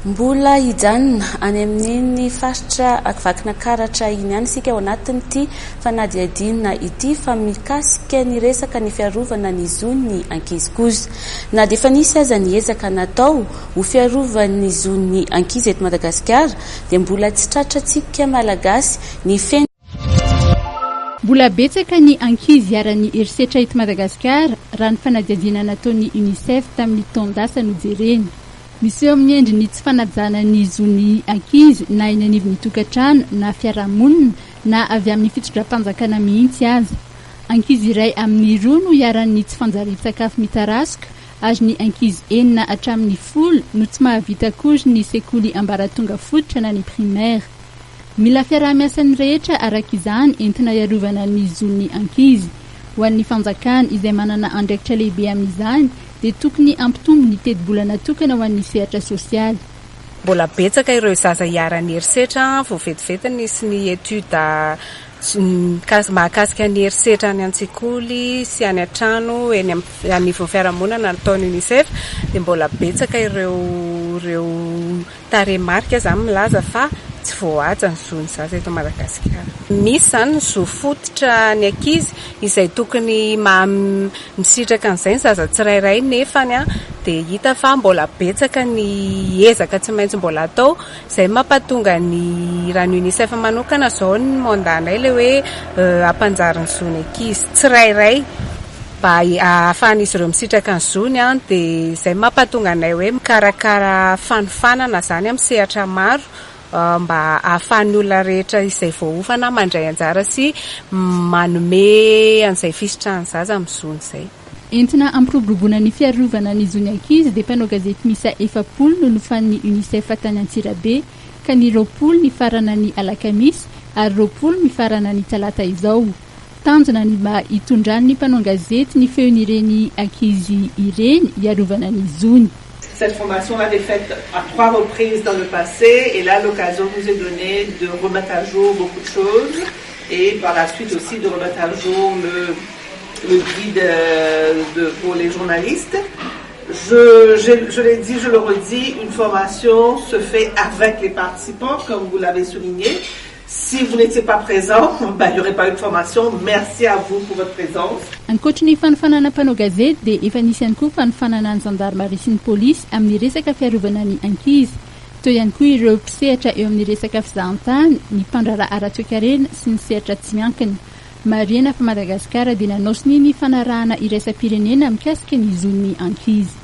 Mbola hijanona any amin'iny faritra Vakinankaratra iny ihany isika ao anatin'ity fanadihadiana ity fa mikasika ny resaka ny fiarovana ny zon'ny ankizy kosa. Na dia efa nisy aza ny ezaka natao ho fiarovana ny zon'ny ankizy eto Madagasikara dia mbola tsy tratrantsika Malagasy ny fenitra. Mbola betsaka ny ankizy iharan'ny herisetra eto Madagasikara raha ny fanadihadiana nataon'ny Unicef tamin'ny taon-dasa no jerena. Miseho amin'ny endriny tsy fanajana ny zon'ny ankizy na eny anivon'ny tokantrano na fiarahamonina na avy amin'ny fitondram-panjakana mihitsy aza. Ankizy iray amin'ny roa no iharan'ny tsy fanjarian-tsakafo mitarazoka ary ny ankizy enina hatramin'ny folo no tsy mahavita akory ny sekoly ambaratonga fototra na ny primaire. Mila fiaraha-miasan'ny rehetra araka izany entina hiarovana ny zon'ny ankizy. Ho an'ny fanjakana izay manana andraikitra lehibe amin'izany dia tokony hampitombo ny tetibola natokana ho an'ny sehatra sosialy. Mbola betsaka ireo zaza iharan'ny herisetra vao vetivety nisy ny étude mahakasika ny herisetra any an-tsekoly sy any an-trano eny anivon'ny fiarahamonina nataon'ny UNICEF dia mbola betsaka ireo ireo Tarehimarika izany milaza fa tsy voahaja ny zon'ny zaza eto Madagasikara. Misy izany ny zo fototra ny ankizy izay tokony misitraka an'izay ny zaza tsirairay nefany dia hita fa mbola betsaka ny ezaka tsy maintsy mbola atao. Izay no mampatonga ny raha ny UNICEF manokana izao ny mandat-nay ilay hoe hampanjary ny zon'ny ankizy tsirairay. Mba ahafahan'izy ireo misitraka ny zony dia izay no mampatonga anay hoe mikarakara fanofanana izany amin'ny sehatra maro mba ahafahan'ny olona rehetra izay voaofana mandray anjara sy manome an'izay fisitrahan'ny zaza amin'ny zony izay. Entina hampiroboroboana ny fiarovana ny zon'ny ankizy dia mpanao gazety miisa 40 no nofanin'ny Unicef tany Antsirabe ka ny 20 nifarana ny alakamisy ary 20 mifarana ny talata izao. Tanjona ny mba hitondran'ny mpanao gazety ny feon'ireny ankizy ireny hiarovana ny zony. Cette formation a été faite à trois reprises dans le passé et là l'occasion nous est donnée de remettre à jour beaucoup de choses et par la suite aussi de remettre à jour le, le guide euh, de, pour les journalistes. Je, je, je l'ai dit, je le redis, une formation se fait avec les participants, comme vous l'avez souligné. Si vous n'étiez pas présent, ben, il n'y aurait pas eu de formation. Merci à vous pour votre présence. Ankoatry ny fanofanana mpanao gazety dia efa nisy ihany koa fanofanana ny zandarimaria sy ny polisy amin'ny resaka fiarovana ny ankizy. Teo ihany koa ireo mpisehatra eo amin'ny resaka fizahantany, ny mpandraharaha ara-toekarena sy ny sehatra tsy miankina. Marihana fa Madagasikara dia nanao sonia ny fanarahana iraisam-pirenena mikasika ny zon'ny ankizy.